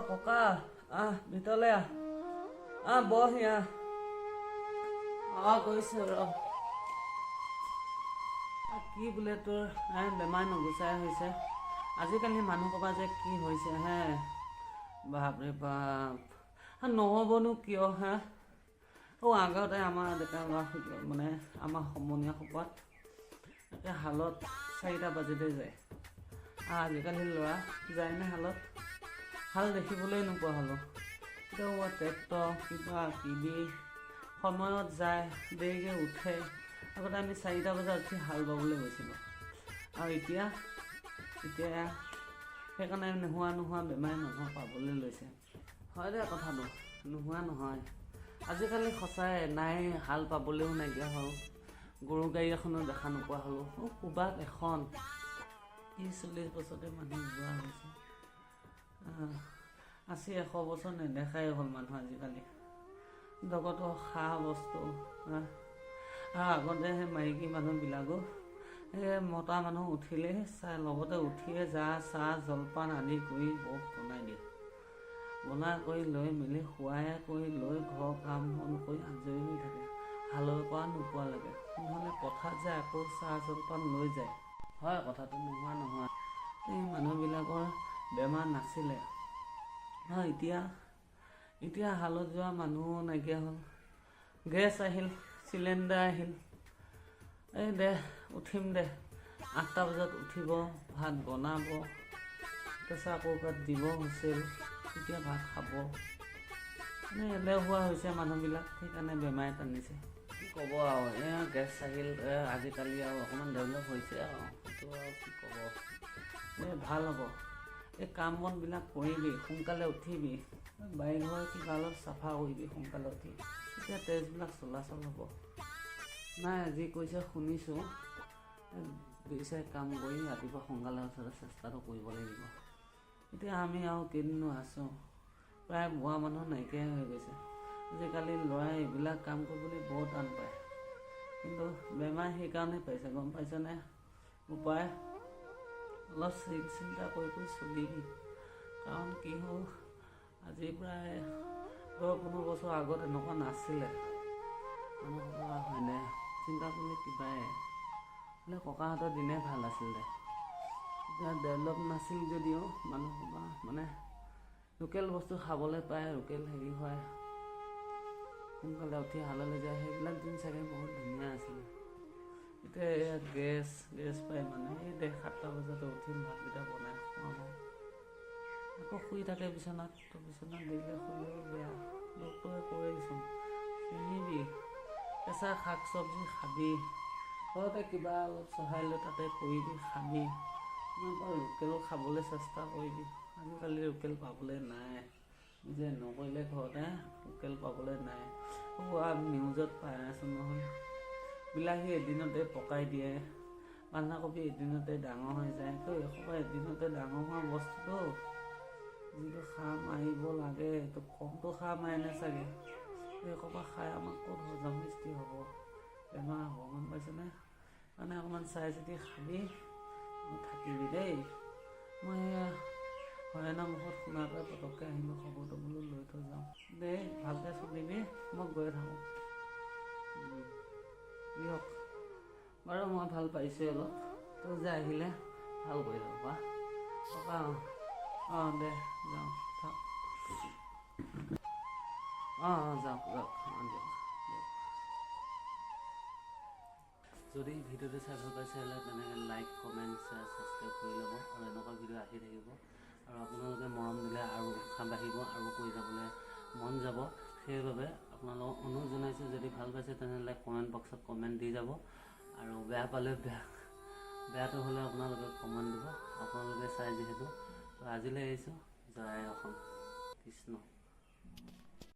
ককা, আহ ভিতৰলৈ আহ, আহ বহি আহ। গৈছো ৰ। কি বোলে তোৰ বেমাৰ নুগুচাই হৈছে আজিকালি মানুহ ক'বা যে কি হৈছে হে, বাপৰে বাপ। নহ'বনো কিয় হে? আগতে আমাৰ ডেকা ল'ৰা মানে আমাৰ সমনীয়া সোপাত একে হালত 4টা বাজিতে যায়। আজিকালি ল'ৰা যায়নে হালত? হাল দেখিবলৈ নোপোৱা হ'লোঁ। এতিয়া ট্ৰেক্টৰ কিবা কিবি সময়ত যায়, দেৰিকৈ উঠে। আগতে আমি 4টা বজাত উঠি হাল বাবলৈ গৈছিলোঁ, আৰু এতিয়া এতিয়া সেইকাৰণে নোহোৱা নোহোৱা বেমাৰে মানুহক পাবলৈ লৈছে। হয় দে কথাটো নোহোৱা নহয়, আজিকালি সঁচাই নাই, হাল পাবলৈও নাইকিয়া হ'ল, গৰু গাড়ী এখনো দেখা নোপোৱা হ'লোঁ। ক'ৰবাত এখন 30-40 বছৰতে মানুহ যোৱা হৈছে, 80-100 বছৰ নেদেখাই হ'ল মানুহ আজিকালি। জগতৰ খা বস্তু। আৰু আগতে সেই মাইকী মানুহবিলাকো এই মতা মানুহ উঠিলেই চাই লগতে উঠিয়ে যা চাহ জলপান আদি কৰি বৰ বনাই দিয়ে, বনাই কৰি লৈ মেলি খুৱাই কৰি লৈ ঘৰৰ কাম বন কৰি আজৰি হৈ থাকে, হালৰ পৰা নোপোৱালৈকে। নহ'লে পথাৰত যায় আকৌ চাহ জলপান লৈ যায়। হয় কথাটো নোহোৱা নহয়, এই মানুহবিলাকৰ বেমাৰ নাছিলে। এতিয়া এতিয়া হালত যোৱা মানুহো নাইকিয়া হ'ল, গেছ আহিল, চিলিণ্ডাৰ আহিল। এই দে উঠিম দে, 8টা বজাত উঠিব, ভাত বনাব, প্ৰেছাৰ কুকাৰত দিব হুইচেল, তেতিয়া ভাত খাব। মানে এলেহুৱা হৈছে মানুহবিলাক, সেইকাৰণে বেমাৰে টানিছে। কি ক'ব আৰু, এয়া গেছ আহিল আজিকালি আৰু অকণমান ডেভেলপ হৈছে আৰু, সেইটো আৰু কি ক'ব। এই ভাল হ'ব, এই কাম বনবিলাক কৰিবি, সোনকালে উঠিবি, বাৰী ঘৰ কিবা অলপ চাফা কৰিবি সোনকালে উঠি, তেতিয়া তেজবিলাক চলাচল হ'ব। নাই যি কৈছে শুনিছোঁ, দুই চাৰি কাম কৰি ৰাতিপুৱা সোনকালে উঠাৰ চেষ্টাটো কৰিব লাগিব। এতিয়া আমি আৰু কেইদিনো আছোঁ, প্ৰায় বুঢ়া মানুহ নাইকিয়াই হৈ গৈছে। আজিকালি ল'ৰাই এইবিলাক কাম কৰিবলৈ বৰ টান পায়, কিন্তু বেমাৰ সেইকাৰণে পাইছে, গম পাইছেনে? উপায় অলপ চিন্তা কৰি কৰি চলিবি। কাৰণ কি হ'ল, আজি প্ৰায় 10-15 বছৰ আগত এনেকুৱা নাছিলে মানুহ, হয়নে? চিন্তা কৰিলে কিবাই বোলে ককাহঁতৰ দিনে ভাল আছিল দে, এতিয়া ডেভেলপ নাছিল যদিও মানুহ মানে লোকেল বস্তু খাবলৈ পায়, লোকেল হেৰি হয়, সোনকালে উঠি হাললৈ যায়, সেইবিলাক দিন চাগে বহুত ধুনীয়া আছিলে। এতিয়া এয়া গেছ গেছ পাই মানে এই দে 7টা বজাতে উঠিম, ভাতকেইটা বনাই খুৱাব, আকৌ শুই থাকে বিচনাত। তো বিচনাত দিলে শুলেও বেয়া, ডক্টৰে কয়চোন শুনিবি, কেঁচা শাক চব্জি খাবি, ঘৰতে কিবা অলপ চহাই লৈ তাতে কৰিবি খাবি, লোকেল খাবলৈ চেষ্টা কৰিবি। আজিকালি লোকেল পাবলৈ নাই, নিজে নকৰিলে ঘৰতে লোকেল পাবলৈ নাই। নিউজত পাই আছোঁ নহয়, বিলাহী এদিনতে পকাই দিয়ে, বন্ধাকবি এদিনতে ডাঙৰ হৈ যায়। তো এসোপা এদিনতে ডাঙৰ হোৱা বস্তুটো যিটো সাৰ মাৰিব লাগে, এইটো কমটো সাৰ মাৰেনে চাগে? এইসোপা খাই আমাক ক'ত হজম সৃষ্টি হ'ব, বেমাৰ হ'ব, গম পাইছেনে? মানে অকণমান চাই চিতি খাবি, থাকিবি দেই। মই হৰেণৰ মুখত শুনা পাই পটককৈ আহিলোঁ, খবৰটো বোলো লৈ থৈ যাওঁ দেই। ভালকৈ চলিবি, মই গৈ থাকোঁ দিয়ক। বাৰু মই ভাল পাইছোঁ অলপ, তই যে আহিলে ভাল কৰিলোঁ ককা। ককা অঁ দে যাওঁ, থাক। অঁ অঁ যাওক যাওক, অঁ দিয়ক দিয়ক। যদি ভিডিঅ'টো চাই ভাল পাইছে হ'লে তেনেকৈ লাইক, কমেণ্ট, শ্বেয়াৰ, ছাবস্ক্ৰাইব কৰি ল'ব। আৰু এনেকুৱা ভিডিঅ' আহি থাকিব, আৰু আপোনালোকে মৰম দিলে আৰু উৎসাহ বাঢ়িব, আৰু কৰি যাবলৈ মন যাব। সেইবাবে আপোনালোকক অনুৰোধ জনাইছোঁ, যদি ভাল পাইছে তেনেহ'লে কমেণ্ট বক্সত কমেণ্ট দি যাব, আৰু বেয়া পালে বেয়াটো হ'লে আপোনালোকে কমেণ্ট দিব, আপোনালোকে চাই যিহেতু। তো আজিলৈ আহিছোঁ, জয় অসম, কৃষ্ণ।